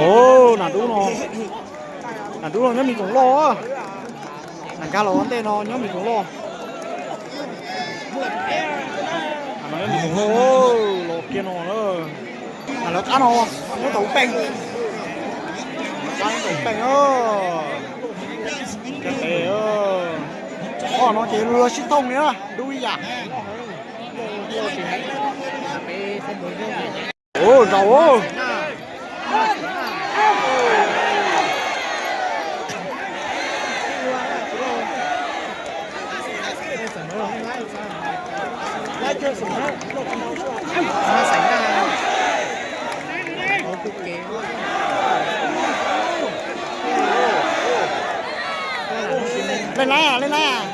Nam dub no, nam dub no nyob Mis Koom Loj. Nam nkag los ua ntej no nyob Mis Koom Loj. Nyob Mis Koom Loj, los kiag no na. Nam lawv qab no nyob Taus Peej. Lawv qab nyob Taus Peej. Ob no ces luag sib thooj li na, dub ib yam. Ua zaus. Leej lab, leej lab.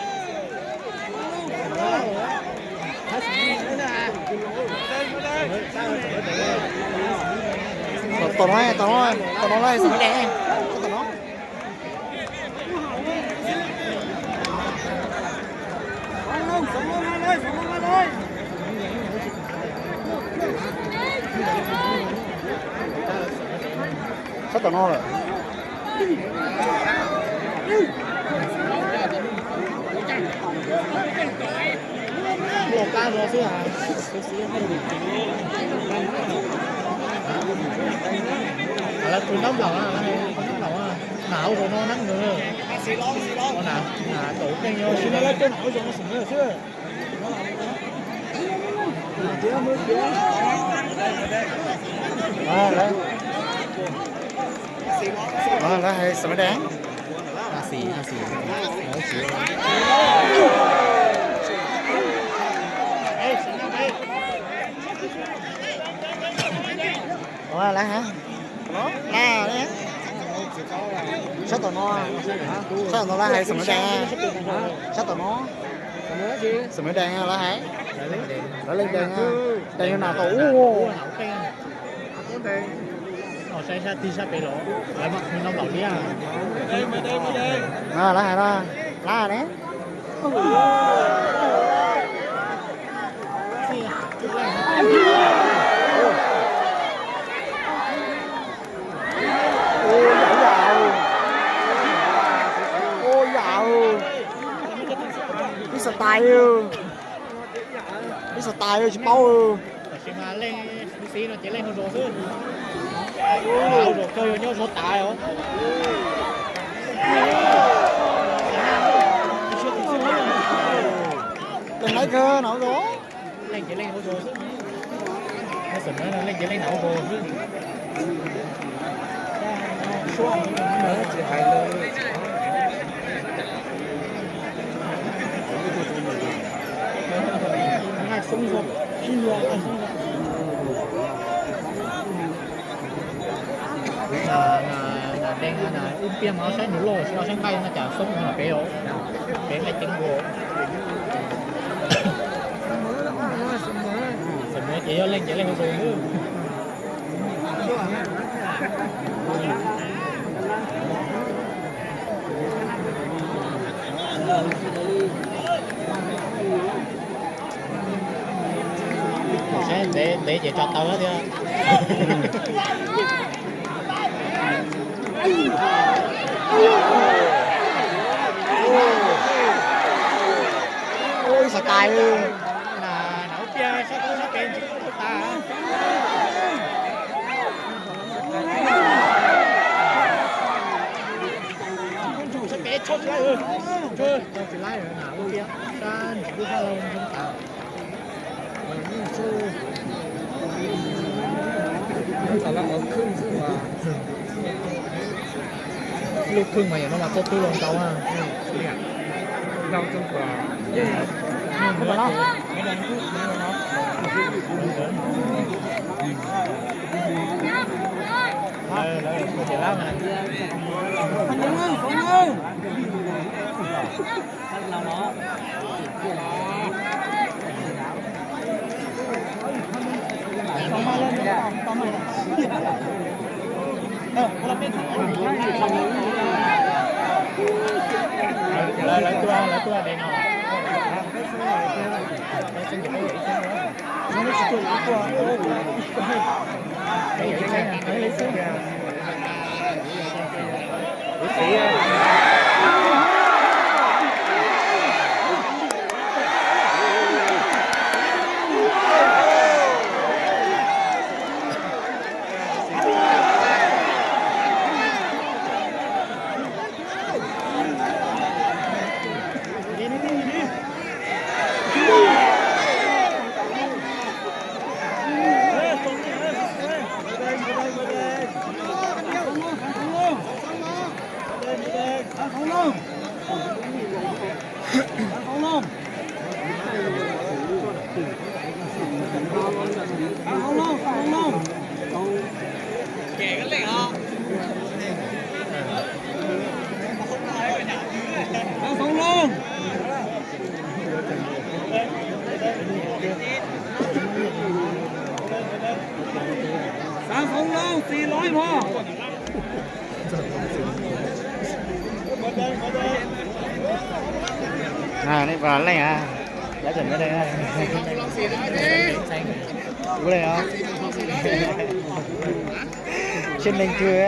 Tom no, tom no, tom no lawv hais xeem dees, tom no. Sab tom no lawm. Los kab zog xwb. Lawv tus ntaub nplaum, ntaub nplaum, nam hauv zos no neeb nws. Nam, nam Taus Peej yog sib nab lab coj nam hauv zos no xwb. Lawv hais xeem dees. Lawv hais, sab tom no, sab tom no lawv hais xeem dees, sab tom no. Xeem dees lawv hais, lawv leej dees, dees nam tom ub. Lawv hais no, lab ne. Ua yam, ua yam, ib xav tais, ib xav tais tsis paub. Tam sim no ces leej hauv zos xwb. Hauv zos kawg yog nyob zog tas os. Leej laib kawg nam hauv zos. Leej ces leej hauv zos xwb. Leej ces leej nam hauv zos xwb. Nam dees, ub piaj mas saib nws loj tsis tau saib nqaij no cas xoob no pem os. Pem nqaij ceev nkaus. Xam mov ces yog leej ces leej hauv zos xwb. Saib ntev ntev ces tso tau thiab. Ib xav tais. Nam ub piaj saib koj sab pem ntsis koj tau tas. Sab pem tshaj tsis laib, tshaj tsis laib nam ub piaj sab ntsis koj sab laug ntsis tas. Lub khwj mas yam no mas tuaj twb los ntau na. Lawv tuaj, lawv tuaj de no. Xav foov loo txiv lov mog. Nej pom leej a, dab tseem nej leej. Ua leej os. Sib leej twg.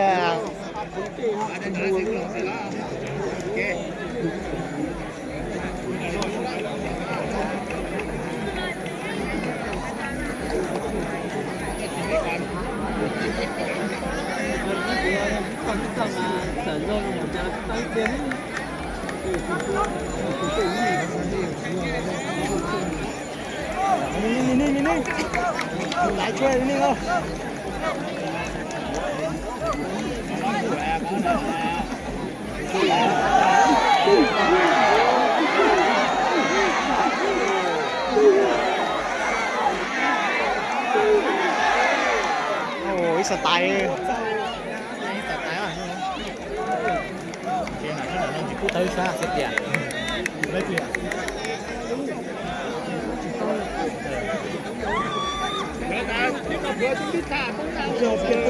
Ib xav tais. Tsis pub tawb sab xwb tiag. Xov xeeb,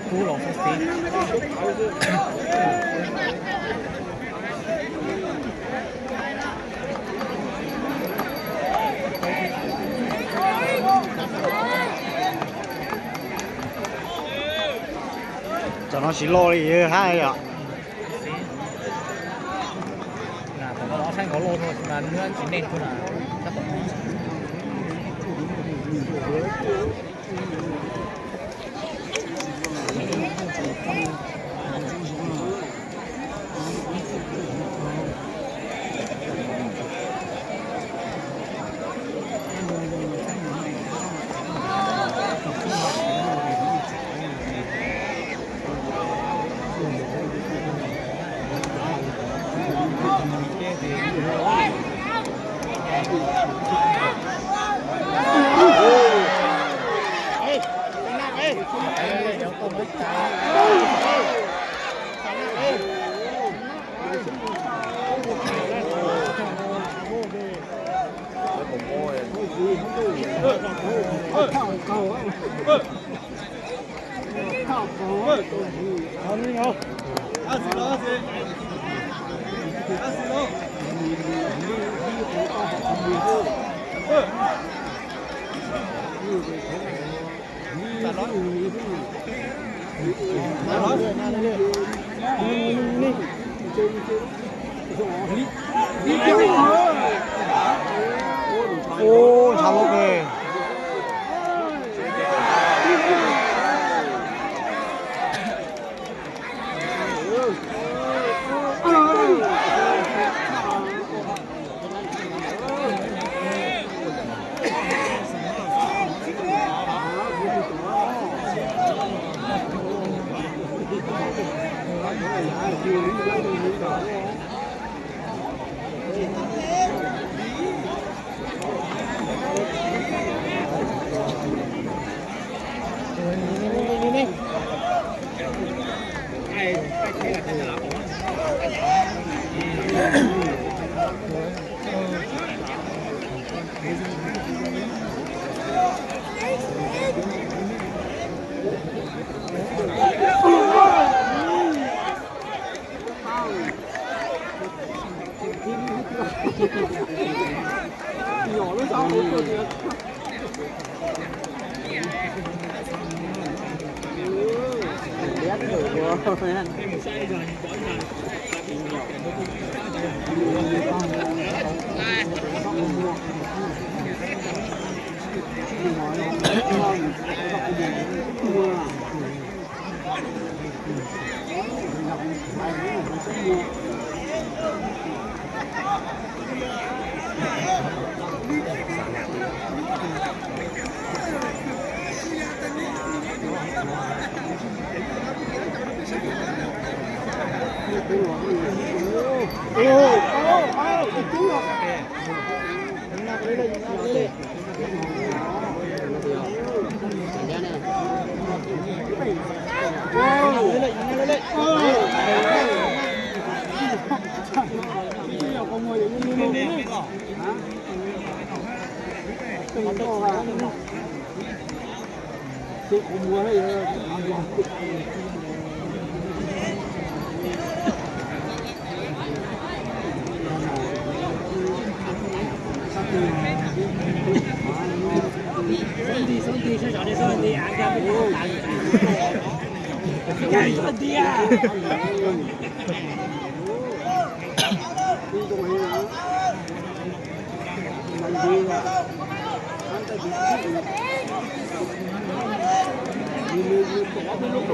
kub los xov xeeb. Cov no tsis loj li hab yom. Saib nkawd loj no mas nws tsis neeg tuaj na. Sab tom no. Ub, ntshav loj kawg.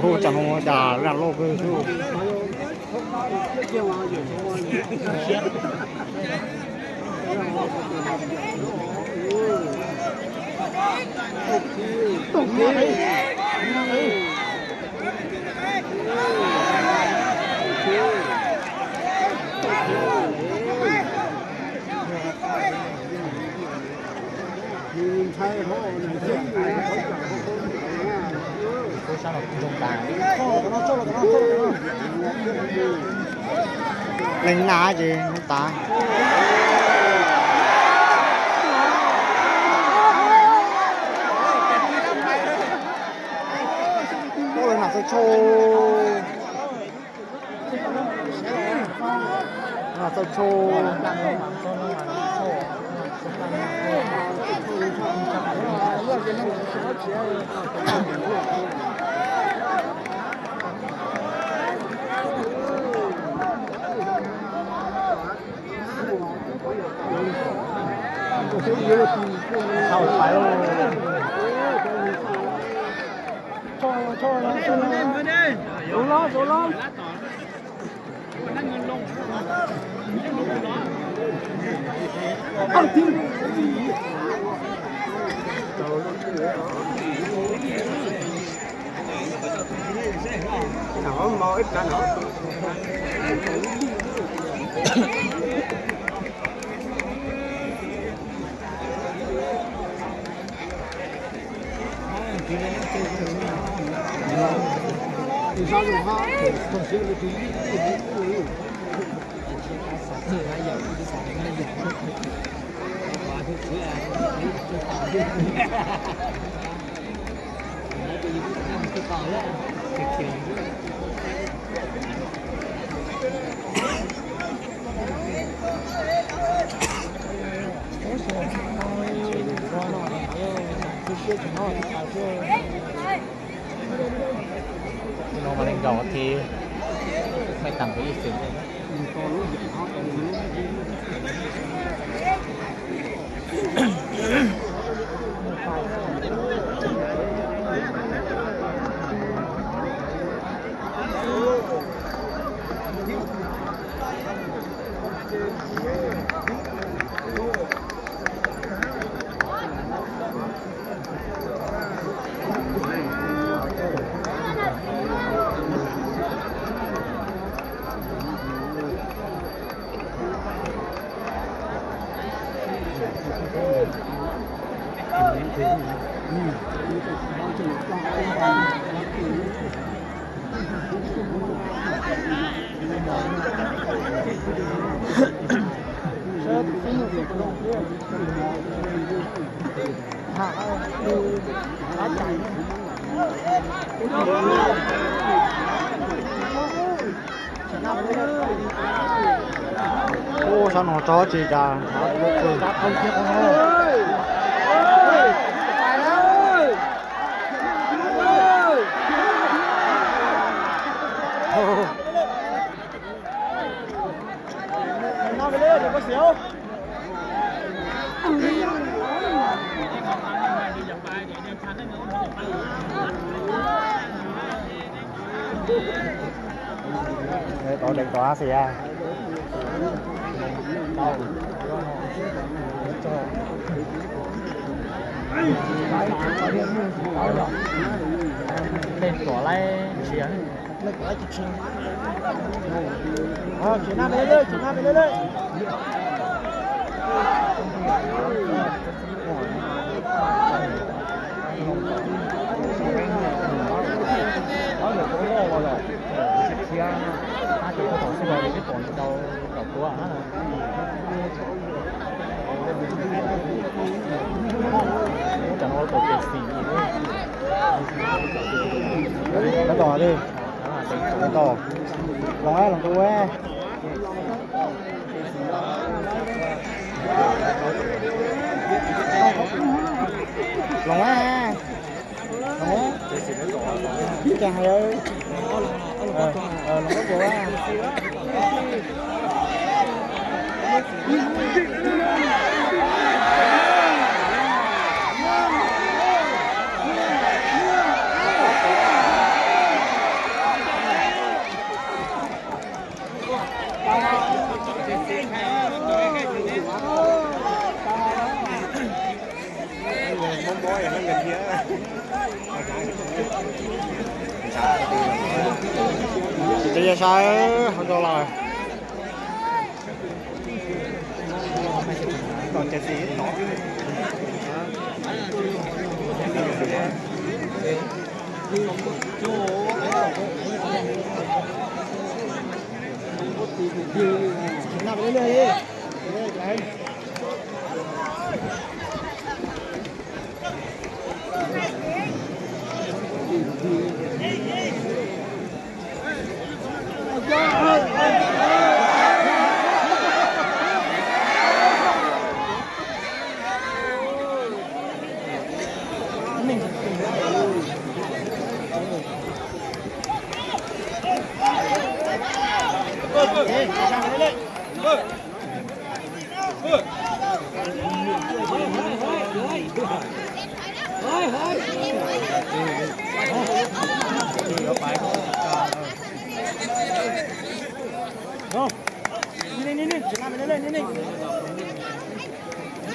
Hu, tsam no cas lag loj kawg xwb. Leej nab ces nub tas. Ua lawv nam txawj tshau. Nam txawj tshau. No mas neeg nkaum thiab, maj tam kuv ib xwm. Ub, sab no tso tsis cas. Tau deev tau ab xi a. Tej tuam laib ntsia. Los, los tus. Los, los. Cas hais, los koj puas? Ces yog sawv hauv zos lawm. Ninh, ninh, ninh, ninh, ninh.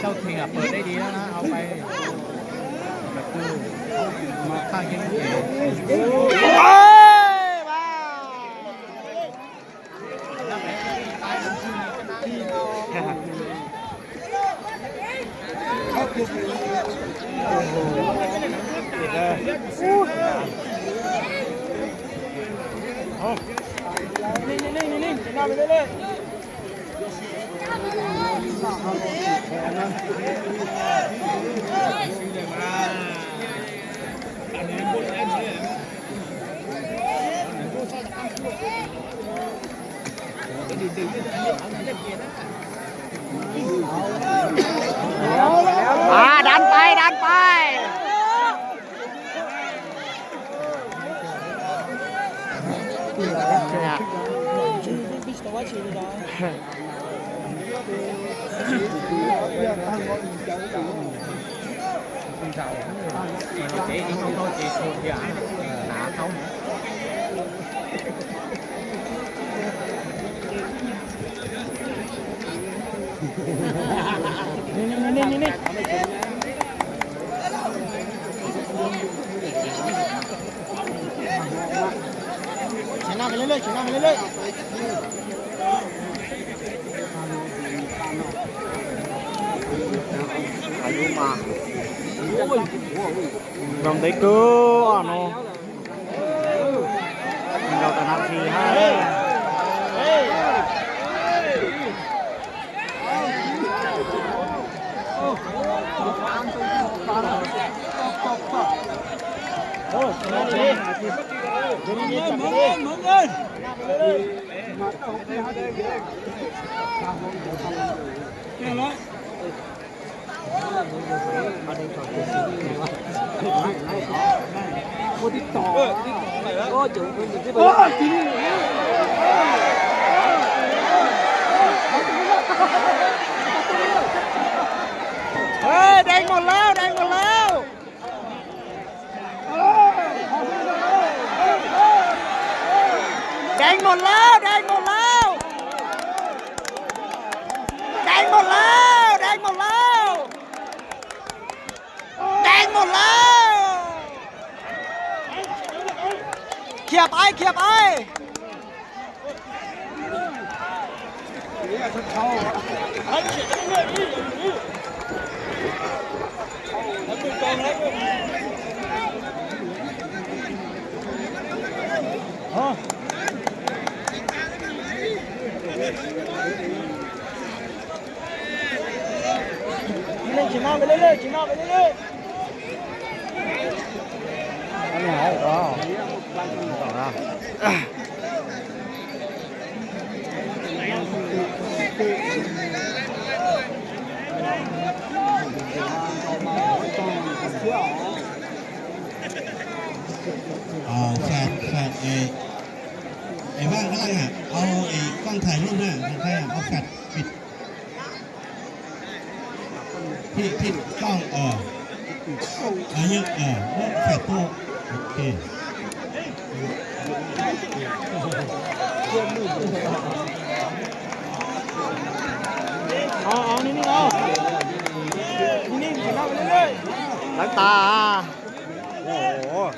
Tau thìn ở bờ đây đi đó, nó không phải là tôi mà pha cái gì. À, đánh bay, đánh bay. Nrau ntev kawg no. Nrau tas nab si ha. Ê, đánh một lượt, đánh một lượt. Đánh một lượt, đánh một lượt. Đánh một lượt, đánh một lượt. Đánh một lượt. Khiav pais, khiav pais. Ờ, phạt, phạt, ê, ê, bác, bác Đăng à, ông, ê, con thầy luôn nè, thầy à, ông phạt bịt. Thịt, thịt con, ờ. Ờ, nhưng, ờ, nó phải tô. Ok. Ờ, ờ, ninh ninh, ờ. Ninh ninh, phải lao lên đây. Đánh ta à. Ồ.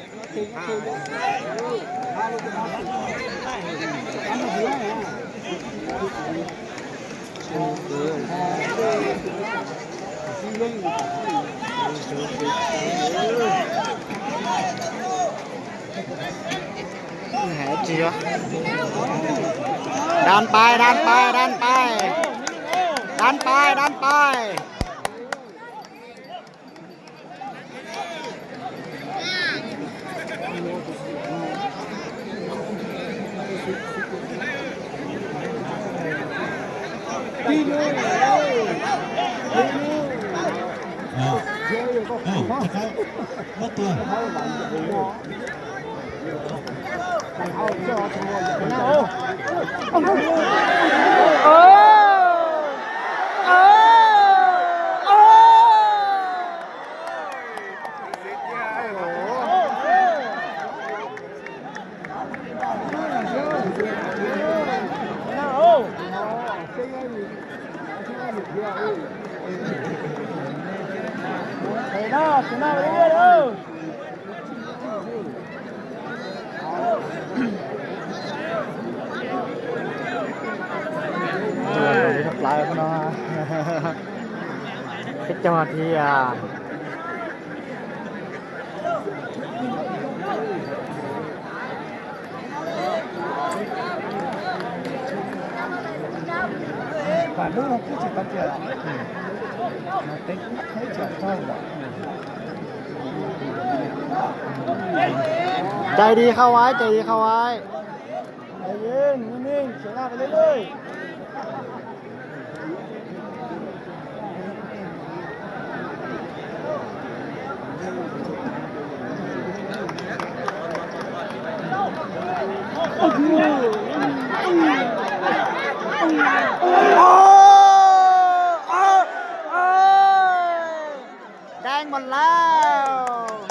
Hais tsis yuav. Đan pais, đan pais, đan pais. Đan pais, đan pais. Ờ. Ờ, chào các bác tuần. Plaws no. Peb caug nas this. Cais Dis Khau Aib, Cais Dis Khau Aib. Deev mus lawm.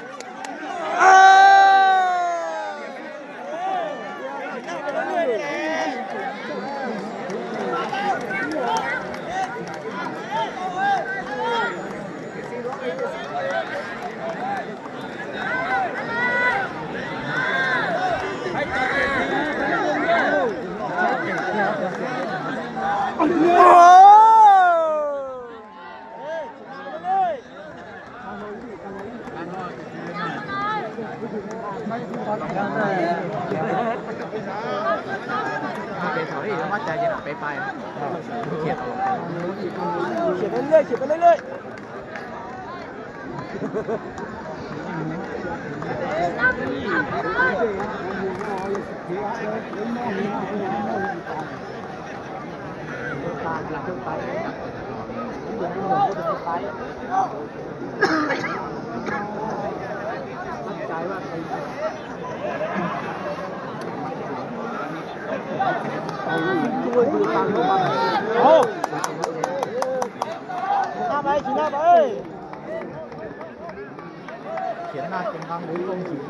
Khiav naj khiav nqaa kuv ib kooj tsis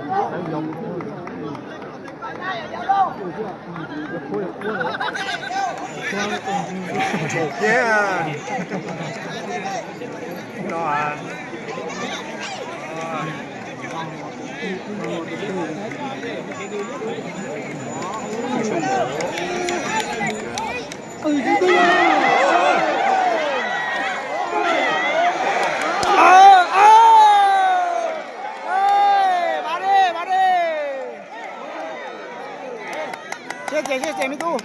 lawv yog. Kiag no. Siab txim, siab txim me tub.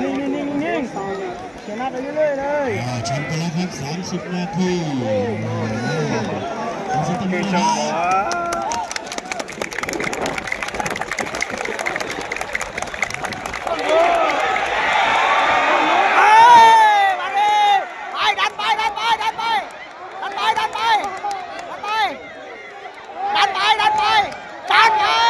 Ninh, ninh, ninh, ninh, ninh. Khiav naj peb lwj lwj na. Chấm tám mươi lăm phút, tám mươi lăm phút. Ê, Mari, pais, dai pais, dai pais, dai pais. Dai pais, dai pais. Dai pais. Dai pais, dai pais. Dai pais.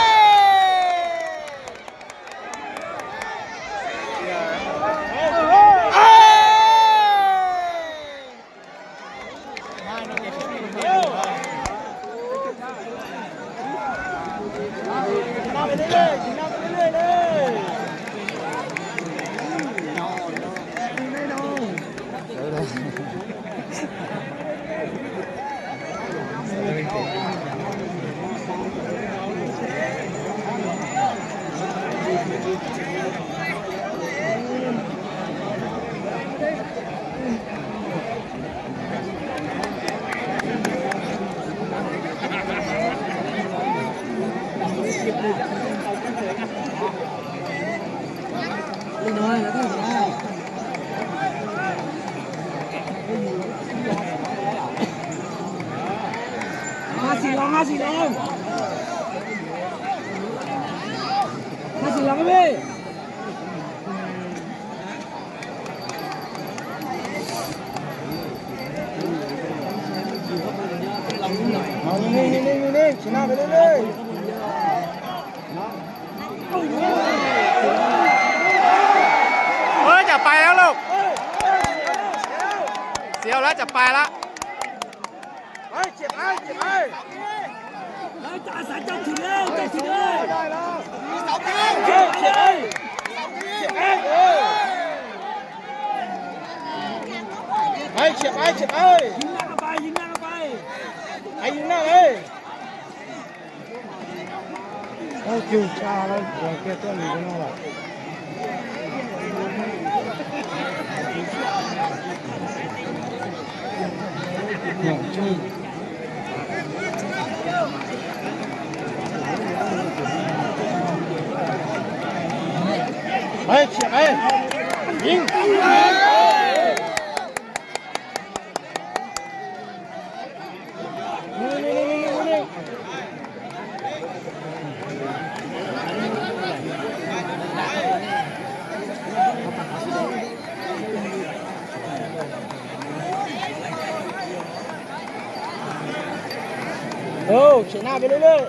Los, nqa xim los. Nqa xim los, nqa xim los, nqa xim los. Ua cas pais lawm lauj? Xiav lawm, cas pais lawm. Ais, tsis ais, tsis ais. Ais, yus naj, ais. Ais, yus naj, ais. Ub, cug tshaj lawm, kiag tuaj nws no lawm. Ais, tsis ais. Yeej. Ov, tseem naj peb lub lawm.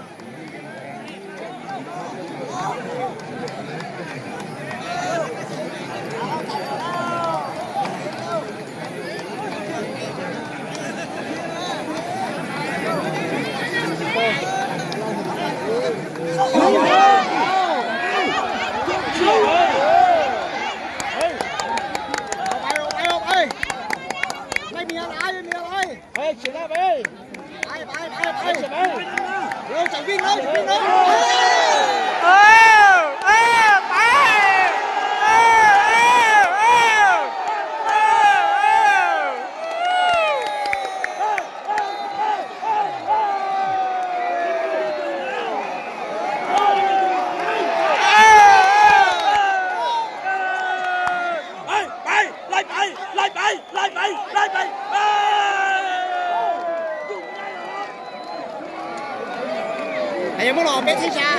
Muab los peb txheeb sa.